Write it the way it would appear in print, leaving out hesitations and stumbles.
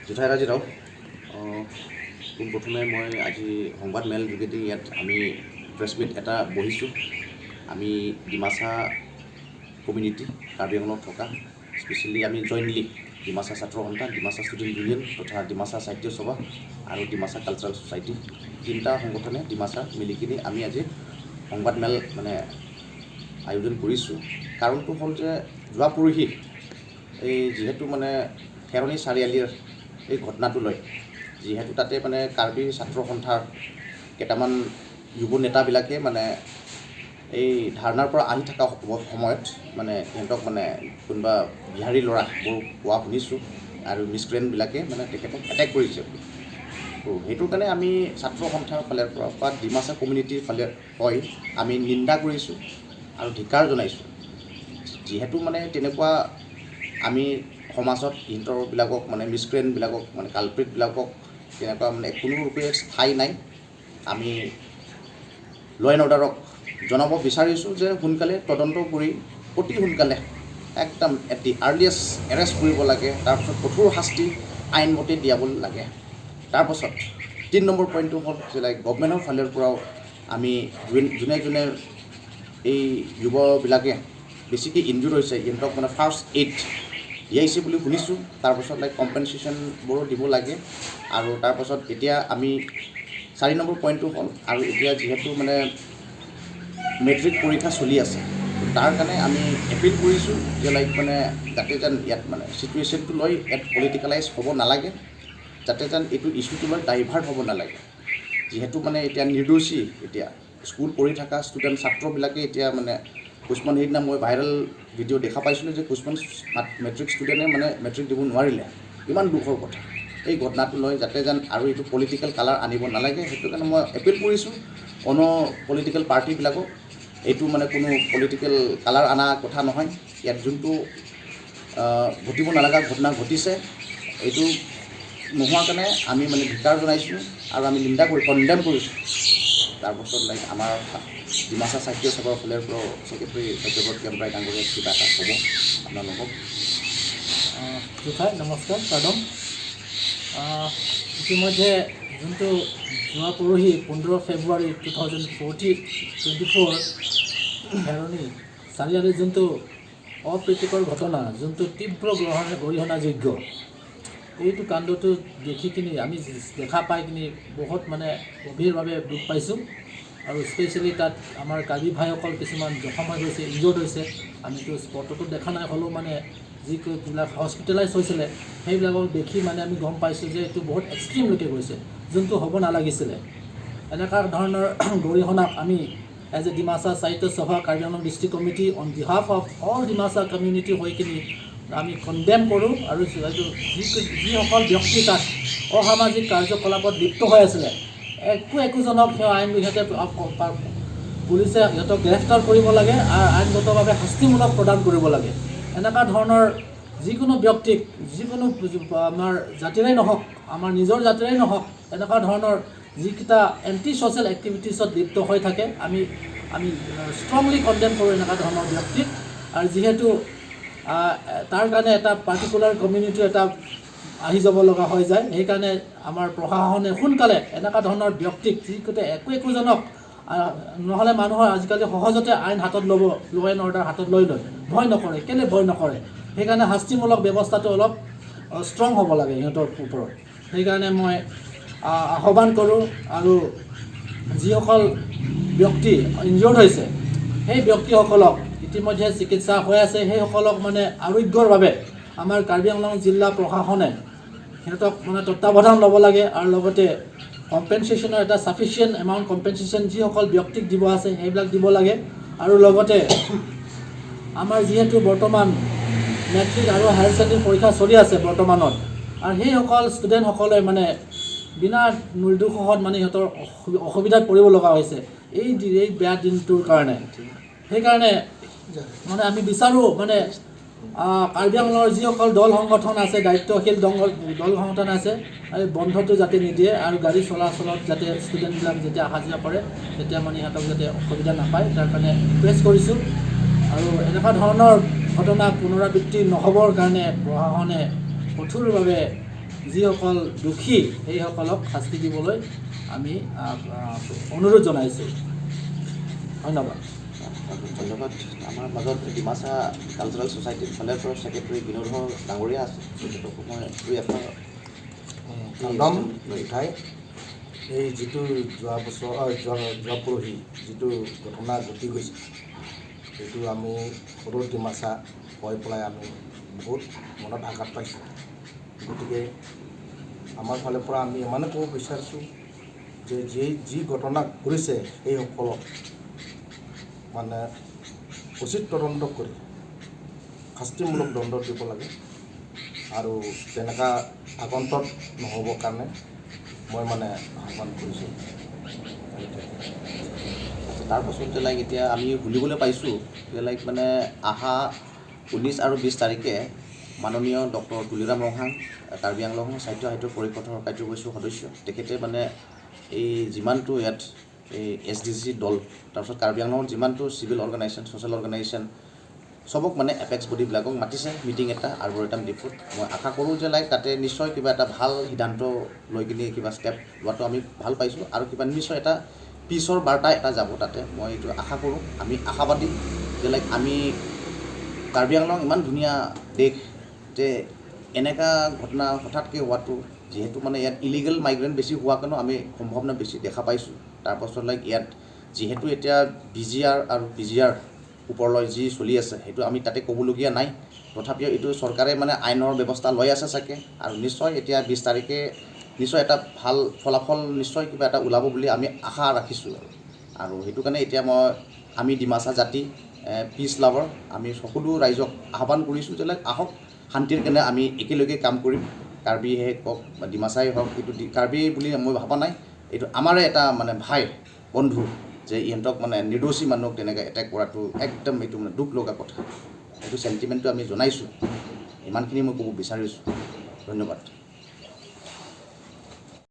জোঠাই ৰাজিৰাও, পোনপ্ৰথমে মই আজি সংবাদ মেল যোগেদি ইয়াত আমি প্ৰেছ মিট এটা বহিছোঁ। আমি ডিমাচা কমিউনিটি কাৰ্বি আংলঙত থকা, স্পেচিয়েলি আমি জইণ্টলি ডিমাচা ছাত্ৰ সন্থা, ডিমাচা ষ্টুডেণ্ট ইউনিয়ন তথা ডিমাচা সাহিত্য সভা আৰু ডিমাচা কালচাৰেল ছ'চাইটি, তিনিটা সংগঠনে ডিমাচা মিলি কিনি আমি আজি সংবাদমেল মানে আয়োজন কৰিছোঁ। কাৰণটো হ'ল যে যোৱা পৰহি এই যিহেতু মানে খেৰণি চাৰিআলিৰ এই ঘটনাটো লৈ, যিহেতু তাতে মানে কাৰ্বি ছাত্ৰ সন্থাৰ কেইটামান যুৱ নেতাবিলাকে মানে এই ধাৰণাৰ পৰা আহি থকা সময়ত মানে সিহঁতক মানে কোনোবা বিহাৰী ল'ৰা বোৰ কোৱা শুনিছোঁ আৰু মিছক্ৰিয়েণ্টবিলাকে মানে তেখেতক এটেক কৰিছে বুলি। ত' সেইটোৰ কাৰণে আমি ছাত্ৰ সন্থাৰ ফালৰ পৰা বা ডিমাচা কমিউনিটিৰ ফালে হৈ আমি নিন্দা কৰিছোঁ আৰু ধিক্কাৰ জনাইছোঁ। যিহেতু মানে তেনেকুৱা আমি সমাজত ইহঁতৰবিলাকক মানে মিছক্ৰিয়েণ্টবিলাকক মানে কালপ্ৰিটবিলাকক তেনেকুৱা মানে কোনো ৰূপে ঠাই নাই। আমি ল' এণ্ড অৰ্ডাৰক জনাব বিচাৰিছোঁ যে সোনকালে তদন্ত কৰি অতি সোনকালে একদম এট the earliest arrest কৰিব লাগে, তাৰপাছত কঠোৰ শাস্তি আইনমতে দিয়াব লাগে। তাৰপাছত 3 নম্বৰ পইণ্টটো হ'ল যে লাইক গভমেণ্টৰ ফালৰ পৰাও আমি যোনে যোনে এই যুৱবিলাকে বেছিকৈ ইনজুৰ হৈছে, সিহঁতক মানে ফাৰ্ষ্ট এইড দিয়াইছে বুলি শুনিছোঁ। তাৰপাছত লাইক কম্পেনচেশ্যনবোৰো দিব লাগে। আৰু তাৰপাছত এতিয়া আমি 4 নম্বৰ পইণ্টটো হ'ল আৰু এতিয়া যিহেতু মানে মেট্ৰিক পৰীক্ষা চলি আছে, তাৰ কাৰণে আমি এপিল কৰিছোঁ যে লাইক মানে যাতে যেন ইয়াত মানে চিটুৱেশ্যনটো লৈ ইয়াত পলিটিকেলাইজ হ'ব নালাগে, যাতে যেন এইটো ইছ্যুটো লৈ ডাইভাৰ্ট হ'ব নালাগে। যিহেতু মানে এতিয়া নিৰ্দোষী এতিয়া স্কুল পঢ়ি থকা ষ্টুডেণ্ট ছাত্ৰবিলাকে এতিয়া মানে কিছুমান, সেইদিনা মই ভাইৰেল ভিডিঅ' দেখা পাইছিলোঁ যে কিছুমান মেট্ৰিক ষ্টুডেণ্টে মানে মেট্ৰিক দিব নোৱাৰিলে। ইমান দুখৰ কথা। এই ঘটনাটো লৈ যাতে যেন আৰু এইটো পলিটিকেল কালাৰ আনিব নালাগে, সেইটো কাৰণে মই এপিল কৰিছোঁ অন্য পলিটিকেল পাৰ্টিবিলাকক। এইটো মানে কোনো পলিটিকেল কালাৰ অনা কথা নহয়। ইয়াত যোনটো ঘটিব নালাগা ঘটনা ঘটিছে, এইটো নোহোৱা কাৰণে আমি মানে ধিক্কাৰ জনাইছোঁ আৰু আমি নিন্দা কৰি কণ্ডেম কৰিছোঁ। তাৰপাছত লাইক আমাৰ ডিমাচা সাহিত্য সভাৰ ফালৰ পৰাও ছেক্ৰেটাৰী সত্যব্ৰত কেম্প্ৰাই ডাঙৰীয়াই কিবা এটা ক'ব আপোনালোকক। জোঠাই নমস্কাৰ, প্ৰণম। ইতিমধ্যে যোনটো যোৱা পৰহি 15 ফেব্ৰুৱাৰী 2024 খেৰণি চাৰিআলিৰ যোনটো অপ্ৰীতিকৰ ঘটনা, যোনটো তীব্ৰ গ্ৰহণ গৰিহণাযোগ্য, এইটো কাণ্ডটো দেখি কিনি আমি দেখা পাই কিনি বহুত মানে গভীৰভাৱে দুখ পাইছোঁ। আৰু স্পেচিয়েলি তাত আমাৰ কাৰ্বি ভাইসকল কিছুমান জখম হৈ গৈছে, ইনজৰ্ড হৈছে। আমিতো স্পটতো দেখা নাই, হ'লেও মানে যিবিলাক হস্পিটেলাইজ হৈছিলে, সেইবিলাকক দেখি মানে আমি গম পাইছোঁ যে এইটো বহুত এক্সট্ৰিমলৈকে গৈছে, যোনটো হ'ব নালাগিছিলে। এনেকুৱা ধৰণৰ গৰিহণাক আমি এজ এ ডিমাচা সাহিত্য সভা Karbi Anglong district committee, on behalf of all Dimasa community হৈ কিনি আমি কণ্ডেম কৰোঁ। আৰু এইটো যিসকল ব্যক্তি তাত অসামাজিক কাৰ্যকলাপত লিপ্ত হৈ আছিলে, একো একোজনক সেই আইন সিহঁতে পুলিচে সিহঁতক গ্ৰেফতাৰ কৰিব লাগে আৰু আইনগতভাৱে শাস্তিমূলক প্ৰদান কৰিব লাগে। এনেকুৱা ধৰণৰ যিকোনো ব্যক্তিক, যিকোনো আমাৰ জাতিৰেই নহওক, আমাৰ নিজৰ জাতিৰেই নহওক, এনেকুৱা ধৰণৰ যিকেইটা এণ্টি ছ'চিয়েল এক্টিভিটিছত লিপ্ত হৈ থাকে, আমি আমি ষ্ট্ৰংলি কণ্ডেম কৰোঁ এনেকুৱা ধৰণৰ ব্যক্তিক। আৰু যিহেতু তাৰ কাৰণে এটা পাৰ্টিকুলাৰ কমিউনিটি এটা আহি যাব লগা হৈ যায়, সেইকাৰণে আমাৰ প্ৰশাসনে সোনকালে এনেকুৱা ধৰণৰ ব্যক্তিক যিকোনো একো একোজনক, নহ'লে মানুহৰ আজিকালি সহজতে আইন হাতত ল'ব, ল' এণ্ড অৰ্ডাৰ হাতত লৈ লয়, ভয় নকৰে। কেলৈ ভয় নকৰে? সেইকাৰণে শাস্তিমূলক ব্যৱস্থাটো অলপ ষ্ট্ৰং হ'ব লাগে সিহঁতৰ ওপৰত। সেইকাৰণে মই আহ্বান কৰোঁ। আৰু যিসকল ব্যক্তি ইনজিয়ৰ্ড হৈছে, সেই ব্যক্তিসকলক ইতিমধ্যে চিকিৎসা হৈ আছে, সেইসকলক মানে আৰোগ্যৰ বাবে আমাৰ কাৰ্বি আংলং জিলা প্ৰশাসনে সিহঁতক মানে তত্বাৱধান ল'ব লাগে। আৰু লগতে কম্পেনচেশ্যনৰ এটা ছাফিচিয়েণ্ট এমাউণ্ট কম্পেনচেশ্যন যিসকল ব্যক্তিক দিব আছে, সেইবিলাক দিব লাগে। আৰু লগতে আমাৰ যিহেতু বৰ্তমান মেট্ৰিক আৰু হায়াৰ ছেকেণ্ডেৰী পৰীক্ষা চলি আছে বৰ্তমানত, আৰু সেইসকল ষ্টুডেণ্টসকলে মানে বিনা নিৰ্দোষত মানে সিহঁতৰ অসুবিধাত পৰিব লগা হৈছে এই বেয়া দিনটোৰ কাৰণে। সেইকাৰণে মানে আমি বিচাৰোঁ মানে কাৰ্বি আংলঙৰ যিসকল দল সংগঠন আছে, দায়িত্বশীল দল সংগঠন আছে, এই বন্ধটো যাতে নিদিয়ে আৰু গাড়ী চলাচলত যাতে ষ্টুডেণ্টবিলাক যেতিয়া অহা যোৱা কৰে, তেতিয়া মানে সিহঁতক যাতে অসুবিধা নাপায়, তাৰ কাৰণে ৰিকুৱেষ্ট কৰিছোঁ। আৰু এনেকুৱা ধৰণৰ ঘটনা পুনৰাবৃত্তি নহ'বৰ কাৰণে প্ৰশাসনে কঠোৰভাৱে যিসকল দোষী, সেইসকলক শাস্তি দিবলৈ আমি অনুৰোধ জনাইছোঁ। ধন্যবাদ। ধন্যবাদ। আমাৰ মাজত ডিমাচা কালচাৰেল ছ'চাইটিৰ ফালৰ পৰা ছেক্ৰেটাৰী বিনোদৰ ডাঙৰীয়া আছে। তেখেতকো মই দুই এষাৰ নাম উঠাই এই যিটো যোৱা বছৰ, যোৱা পৰহি যিটো ঘটনা ঘটি গৈছে, সেইটো আমি সদৌ ডিমাচা হৈ পেলাই আমি বহুত মনত আঘাত পাইছোঁ। গতিকে আমাৰ ফালৰ পৰা আমি ইমানে ক'ব বিচাৰিছোঁ যে যি যি ঘটনা কৰিছে, সেইসকলক মানে উচিত তদন্ত কৰি শাস্তিমূলক দণ্ড দিব লাগে আৰু তেনেকুৱা আগন্তুক নহ'বৰ কাৰণে মই মানে আহ্বান কৰিছোঁ। আচ্ছা, তাৰপাছতে লাইক এতিয়া আমি শুনিবলৈ পাইছোঁ যে লাইক মানে অহা 19 আৰু 20 তাৰিখে মাননীয় ডক্টৰ তুলিৰাম ৰংহাং, কাৰ্বি আংলং স্বায়ত্ত সাহিত্য পৰিষদৰ কাৰ্যকৰ্তী সদস্য, তেখেতে মানে এই যিমানটো ইয়াত এই এছডিচি দল, তাৰপিছত কাৰ্বি আংলঙত যিমানটো চিভিল অৰ্গেনাইজেশ্যন, ছ'চিয়েল অৰ্গেনাইজেশ্যন, চবক মানে এপেক্স বডিবিলাকক মাতিছে মিটিং এটা আৰ্বৰেটাম ডিফুত। মই আশা কৰোঁ যে লাইক তাতে নিশ্চয় কিবা এটা ভাল সিদ্ধান্ত লৈ কিনি কিবা ষ্টেপ লোৱাটো আমি ভাল পাইছোঁ আৰু কিবা নিশ্চয় এটা পিছৰ বাৰ্তা এটা যাব তাতে, মই এইটো আশা কৰোঁ। আমি আশাবাদী যে লাইক আমি কাৰ্বি আংলং ইমান ধুনীয়া দেশ যে এনেকুৱা ঘটনা হঠাৎকৈ হোৱাটো, যিহেতু মানে ইয়াত ইলিগেল মাইগ্ৰেণ্ট বেছি হোৱা কাৰণেও আমি সম্ভাৱনা বেছি দেখা পাইছোঁ। তাৰপাছত লাইক ইয়াত যিহেতু এতিয়া বিজিআৰ আৰু বিজিআৰ ওপৰলৈ যি চলি আছে, সেইটো আমি তাতে ক'বলগীয়া নাই। তথাপিও এইটো চৰকাৰে মানে আইনৰ ব্যৱস্থা লৈ আছে চাগে আৰু নিশ্চয় এতিয়া 20 তাৰিখে নিশ্চয় এটা ভাল ফলাফল নিশ্চয় কিবা এটা ওলাব বুলি আমি আশা ৰাখিছোঁ। আৰু সেইটো কাৰণে এতিয়া আমি ডিমাচা জাতি পিচ লাভাৰ, আমি সকলো ৰাইজক আহ্বান কৰিছোঁ যে লাইক আহক, শান্তিৰ কাৰণে আমি একেলগে কাম কৰিম। কাৰ্বিহে কওক বা ডিমাচাই হওক, এইটো কাৰ্বি বুলি মই ভবা নাই, এইটো আমাৰে এটা মানে ভাই বন্ধু যে ইহঁতক মানে নিৰ্দোষী মানুহক তেনেকৈ এটেক কৰাটো একদম এইটো মানে দুখ লগা কথা। এইটো চেণ্টিমেণ্টটো আমি জনাইছোঁ। ইমানখিনি মই ক'ব বিচাৰিছোঁ। ধন্যবাদ।